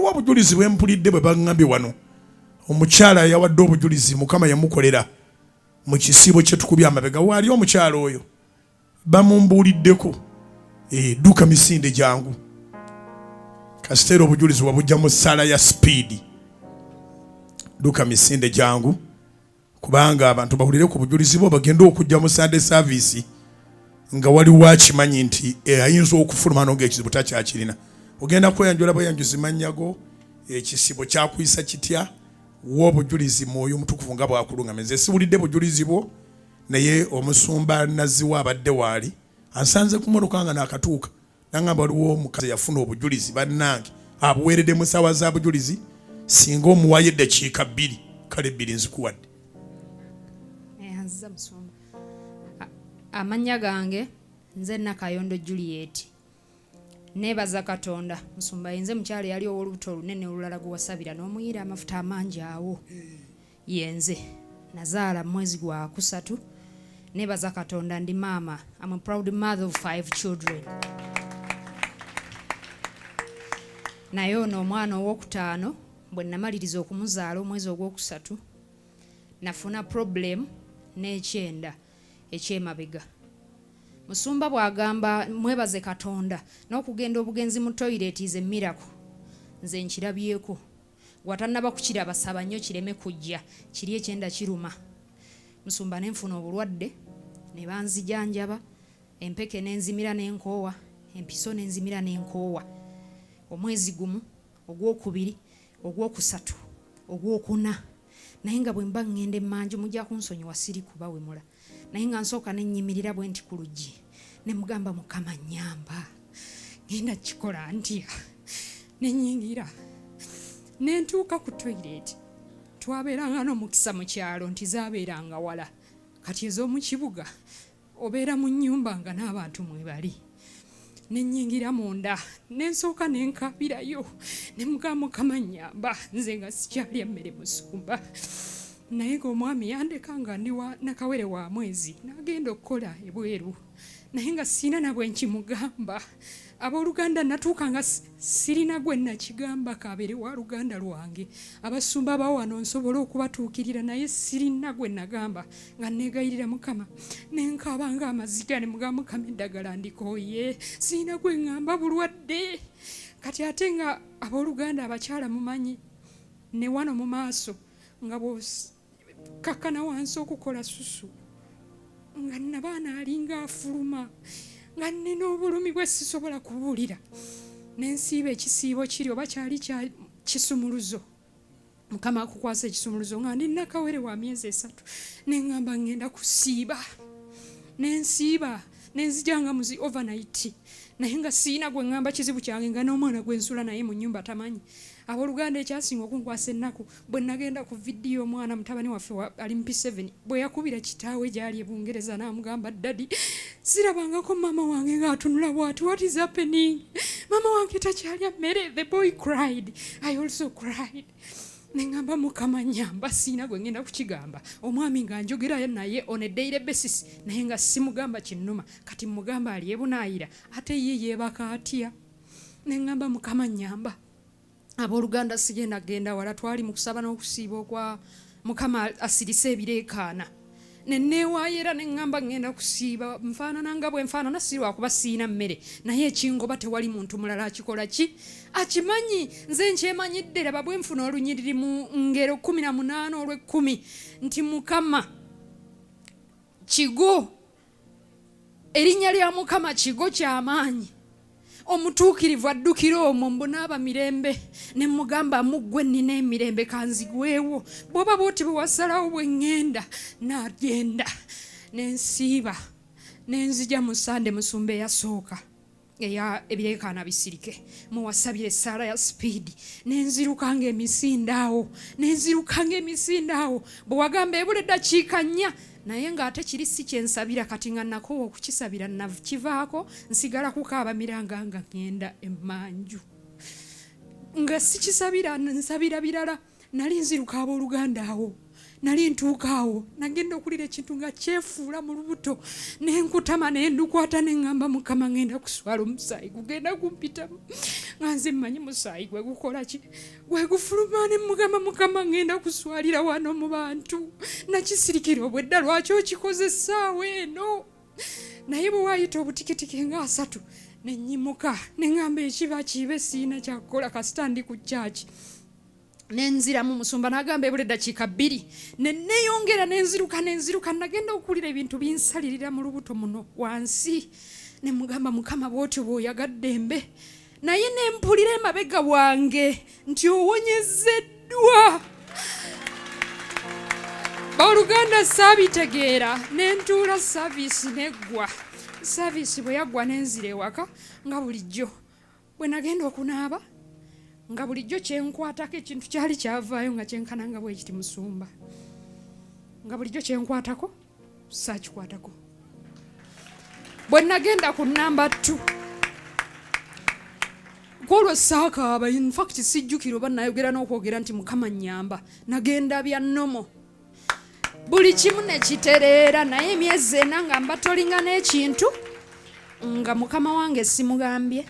Waliwo obujulizi bwe mpulidde bwe baŋŋambye wano, omukyala yawadde obujulizi Mukama yamukolera mu kisiibo kye tukubye amabega. Waali omukyala oyo bamumbuuliddeko, eh, dduka misinde jangu. Kasita era obujulizi wabujja mu ssaala ya sipiidi. Dduka misinde jangu, kubanga abantu bawulire ku bujulizi bwo, bagende okujja mu Sunday service nga waliwo akimanyi nti eh, ayinza okufuluma no ng'ekizibu takyakirina. Ogenda kweyanjula bweyanjuzi mannya go, ekisibo kyakuyisa kitya, wa obujulizi Mwoyo Omutukuvu nga bw'akulung'amya. Nze siwulidde bujulizi bwo, naye omusumba Naziwa abadde waali ansanze ku mmotoka nga naakatuuka, nangamba waliwo omukazi eyafuna obujulizi, bannange abuweeredde mu ssaawa za bujulizi, singa omuwayo eddakiika 2, kale 2 nzikuwadde. Nziza musumba. Amannya gange nze Nakayondo Juliet. Neebaza Katonda musumba, yenze mukyala eyali ow'olubuto olunene olulala gwe wasabira n'omuyiira amafuta amangi awo. Yenze nazaala mu mwezi gwa kusatu. Neebaza Katonda ndi maama. I'm a proud mother of 5 children. Naye ono omwana owokutaano bwe namaliriza okumuzaala omwezi ogwokusatu, nafuna problem n'ekyenda eky'emabega. Musumba bw'agamba mwebaze Katonda n'okugenda obugenzi mu toilet is a miracle. Nze nkirabyeko. Gw'atannaba kukiraba saba nnyo kireme kujja. Kiri ekyenda kiruma. Musumba ne nfuna obulwadde ne banzijanjaba, empeke ne nzimira ne nkoowa, empiso ne nzimira ne nkoowa. Omwezi gumu, ogwokubiri, ogwokusatu, ogwokuna, naye nga bwe mba ŋŋenda emmanju mujja kunsonyiwa siri kubawemula, naye nga nsooka ne nnyimirira bwe nti ku luggi ne mugamba Mukama nnyamba, ŋŋenda kukikola ntya? Ne nnyingira ne ntuuka ku toyireeti. Twabeeranga n'omukisa mu kyalo nti zaabeeranga wala, kati ez'omu kibuga obeera mu nnyumba nga n'abantu mwebali. Ne nnyingira munda ne nsooka ne nkaabirayo ne mugamba Mukama nnyamba, nze nga sikyalya mmere musumba. Naye ng'omwami yandeka nga ndi wa nakawere wa mwezi n'agenda okukola ebweru, naye nga sirina na bwe nkimugamba. Abooluganda natuuka nga sirina gwe nakigamba k'abeere wa luganda lwange. Abasumba ba wano nsobola okubatuukirira naye sirina gwe nagamba, nga neegayirira Mukama ne nkaaba ng'amaziga ne mugamba Mukama eddagala ndikooye, sirina gwe ŋŋamba bulwadde. Kati ate nga abooluganda abakyala mumanyi ne wano mu maaso nga bw'okakkana wansi okukola susu, nga nabaana alinga afuluma, nga nnina obulumi bwe sisobola kubuulira. Ne nsiiba ekisiibo kiri oba kyali kya kisumuluzo, Mukama akukwasa ekisumuluzo, nga ndi nakawere wa myezi 3, ne ŋŋamba ŋŋenda kusiiba. Ne nsiiba ne nzija nga muzi overnight, naye nga sirina gwe ŋŋamba kizibu kyange, nga n'omwana gwe nsula naye mu nnyumba tamanyi. Abooluganda ekyasinga okunkwasa ennaku, bwe nagenda ku vidiyo omwana mutabani waffe ali mu P7 bwe yakubira kitaawe gy'ali e Bungereza n'amugamba, Daddy, sirabangako maama wange ng'atunula bw'ati, what is happening? Maama wange takyalya mmere. The boy cried, I also cried. Ne ŋŋamba Mukama nnyamba, sirina gwe ŋŋenda kukigamba. Omwami nga njogera naye on a daily basis, naye nga simugamba kinnuma. Kati mmugamba ali e Bunaayira, ate ye yeebaka atya? Ne ŋŋamba Mukama nnyamba. Abooluganda sigenda kugenda wala, twali mu kusaba n'okusiiba okwa Mukama asirise ebireekaana. Ne neewaayo era ne ŋŋamba ŋŋenda kusiiba, nfaanana nga bwe nfaanana, si lwakuba sirina mmere, naye ekingoba tewali muntu mulala akikola ki akimanyi, nze nkyemanyidde. Laba bwe nfuna olunyiriri mu Ngero 18 olw'ekkumi nti Mukama kigo, erinnya lya Mukama kigo ky'amaanyi, omutuukirivu addukira omwo mbu n'aba mirembe. Ne mugamba mu ggwe nnina emirembe, kanzigwewo, bw'oba bw'oti bwe wasalawo bwe ŋŋenda, naagenda. Ne nsiiba ne nzija mu Sande musumba eyasooka eya ebireekaana bisirike, muwasabira essaala ya sipiidi, ne nziruka ng'emisinde awo, ne nziruka ng'emisinde awo, bwe wagamba ebula eddakiika 4, naye ng'ate kiri si kye nsabira. Kati nga nakoowa okukisabira, nakivaako, nsigala kukaaba miranga nga ŋŋenda emmanju, nga sikisabira, nsabira birala. Nali nziruka abooluganda awo Nali ntuuka awo nagenda okulira ekintu nga kyefuula mu lubuto, nenkutama nendukwata neŋŋamba, Mukama, ŋŋenda kuswala, omusaayi gugenda kumpitamu, nga nze mmanyi musaayi gwe gukola ki, gwe gufuluma. Ne mugamba, Mukama, ŋŋenda kuswalira wano mu bantu, nakisirikira obwedda, lwaki okikoze essaawa eno? Naye bwe waayita obutikitiki nga 30, nenyimuka neŋŋamba, ekiba kiibe, siina kyakukola, kasita ndi ku kyaki. Nenziramu musumba n'agamba ebula eddakiika 2, neneyongera nenziruka nenziruka. Nagenda okuwulira ebintu binsalirira mu lubuto muno wansi, ne mugamba, Mukama, bw'otyo bw'oyagadde mbe. Naye nempulira emabega wange nti owonyezeddwa. Baluganda, saabitegeera, nentuula, service neggwa. Service bwe yaggwa, nenzira ewaka nga bulijjo. Bwe nagenda okunaaba, nga bulijjo kyenkwatako ekintu kyali kyavaayo nga kyenkana nga bwekiti, musumba, nga bulijjo kyenkwatako saakikwatako. Bwe nagenda ku namba 2 kwolwo saakaaba. In fact, sijjukira oba nayogera n'okwogera nti Mukama nnyamba. Nagenda bya normal, buli kimu nekitereera. Naye emyezi 4 nga mbatolinga n'ekintu, nga mukama wange simugambye,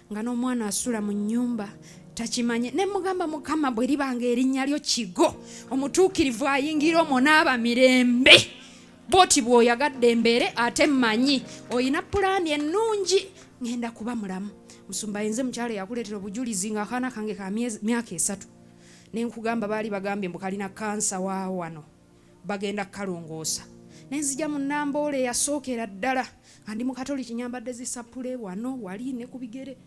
nga n'omwana asula mu nnyumba takimanye. Ne mugamba, Mukama, bwe libanga erinnya lyo kigo, omutuukirivu ayingira omwo n'aba mirembe, bwoti bw'oyagadde embeere, ate mmanyi oyina pulaani ennungi, ŋŋenda kuba mulamu. Musumba, yenze mukyalo yakuleetera obujulizi ng'akaana kange ka myaka 3, ne nkugamba baali bagambye mbu kalina kansa wa wano, bagenda kukalongoosa. Nenzija mu Namboole eyasookera ddala nga ndi mukatoliki, nyambadde zisapule wano wali ne ku bigere.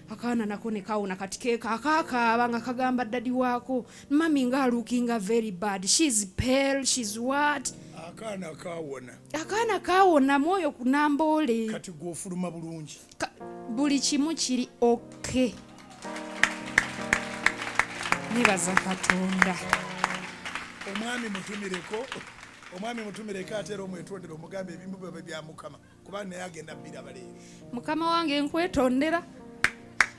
Akaana nako ne kawona. Kati keeka akaakaaba nga kagamba daddy waako, "Mummy nga alookinga very bad, she's pale, she's what?" Akaana kawona? Akaana kawona mwoyo ku Namboole. Kati gw'ofuluma bulungi? Buli kimu kiri okay, nebaza Katonda. Omwami mutumireko, omwami mutumireko, ate era omwetondere, omugambe ebimu biba bya Mukama, kubanga naye agenda bbiraba leero. Mukama wange, nkwetondera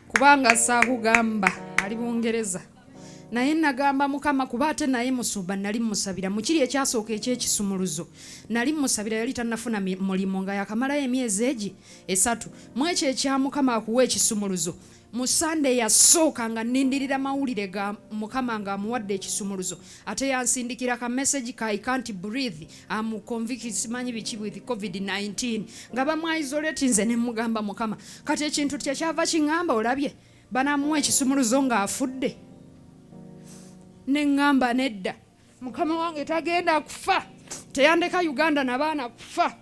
kubanga saakugamba, ali Bungereza. Naye nagamba Mukama, kuba ate naye musumba nali musabira mukiri ekyasooka ekyekisumuluzo, nali musabira, yali tannafuna mulimu nga yakamalayo emyezi egi 3. Mu ekyo ekya Mukama akuwa ekisumuluzo, mu Sande yasooka nga nnindirira mawulire ga Mukama ng'amuwadde ekisumuluzo, ate yansindikira ka message ka "I can't breathe, am convict," simanyi biki, with COVID-19, nga bamwisolate. Nze ne mugamba, Mukama, kati ekintu kyekyava kiŋŋamba, olabye banamuwa ekisumuluzo ng'afudde? Ne ŋŋamba, nedda, mukama wange tagenda kufa, teyandeka Uganda nabaana kufa.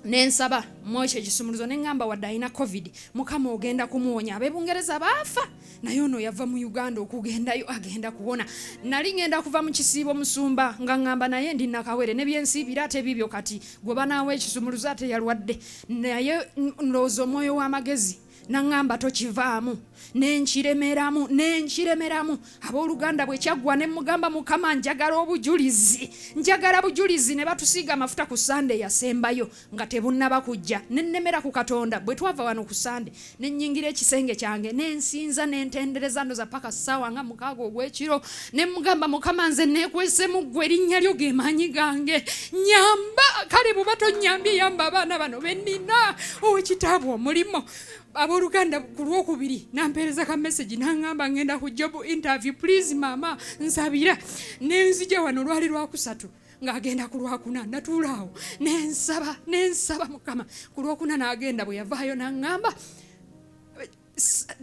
Nensaba mwekyo ekisumuluzo, neŋŋamba, wadde alina COVID, Mukama ogenda kumuwonya. Ab'e Bungereza baafa, naye ono yava mu Uganda okugendayo, agenda kuwona. Nali ŋŋenda kuva mu kisiibo, musumba, nga ŋŋamba, naye ndi nakawere ne byensiibira, ate bibyo kati gwe banaawa ekisumuluzo ate yalwadde. Naye ndowooza omwoyo w'amagezi naŋŋamba, tokivaamu. Nenkiremeramu, nenkiremeramu. Abooluganda, bwe kyaggwa, ne mugamba, Mukama, njagala obujulizi, njagala bujulizi. Ne batusiiga amafuta ku Sande yasembayo nga tebunnaba kujja, ne nnemera ku Katonda. Bwe twava wano ku Sande, ne nnyingira ekisenge kyange, ne nsinza, ne ntendereza, ndoza paka ssaawa nga 6 ogw'ekiro. Ne mugamba, Mukama, nze neekwese mu ggwe, erinnya lyo ge maanyi gange, nyamba. Kale bw'oba tonnyambye, yamba abaana bano be nnina owekitaabwe omulimu. Abooluganda, ku Lwokubiri nampeereza ka message, naŋŋamba, ngenda ku job interview, please mama nsabira. Nenzija wano, lwali Lwakusatu, ng'agenda ku Lwakuna. Natuula awo nensaba, nensaba Mukama. Ku Lwokuna n'agenda. Bwe yavaayo naŋŋamba,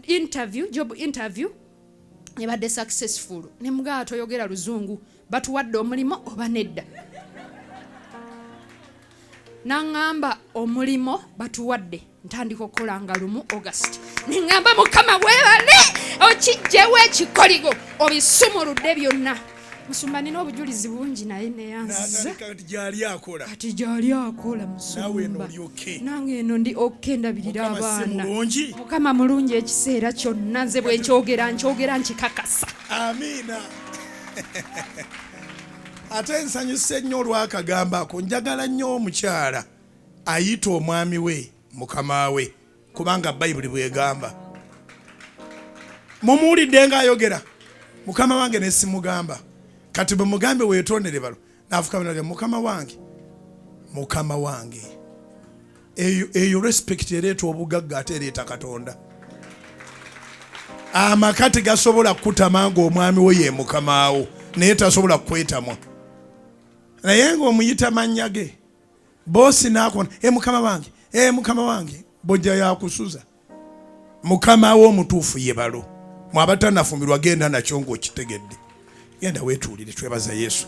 interview, job interview ebadde successful. Ne mugamba, toyogera luzungu, batuwadde omulimu oba nedda? Naŋŋamba, omulimo batuwadde, ntandika okukola nga 1 August. Neŋŋamba, Mukama weebale, okijjewo ekikoligo, obisumuludde byonna. Musumba, nina obujulizi bungi, naye neyanziza. N'atandika kati gyali akola. Kati gyali akola. Naawe eno Musumba, oli okay? Nange eno ndi okay, ndabirira Mukama si abaana. mulungi? Mukama mulungi ekiseera kyonna. Nze bwe nkyogera, nkyogera nkikakasa. Amiina. Ate nsanyuse nnyo olw'akagambo ako. Njagala nnyo omukyala ayita omwami we mukama we, kubanga Bayibuli bwegamba. Mumuwulidde ng'ayogera, mukama wange ne simugamba. Kati bwe mugambe weetondere balo, n'afukamira, "Mukama wange, mukama wange." Eyo respect ereeta obugagga, ate ereeta Katonda. Amaka tegasobola kukutama ng'omwami wo ye mukamaawo, naye tasobola kukwetamwa. Naye ng'omuyita mannya ge, boss naakona, "E mukama wange, e mukama wange," bojja yakusuza. Mukama wo omutuufu ye balo. Mwaba tanafumbirwa, genda nakyo ng'okitegedde. Genda weetuulire. Twebaza Yesu.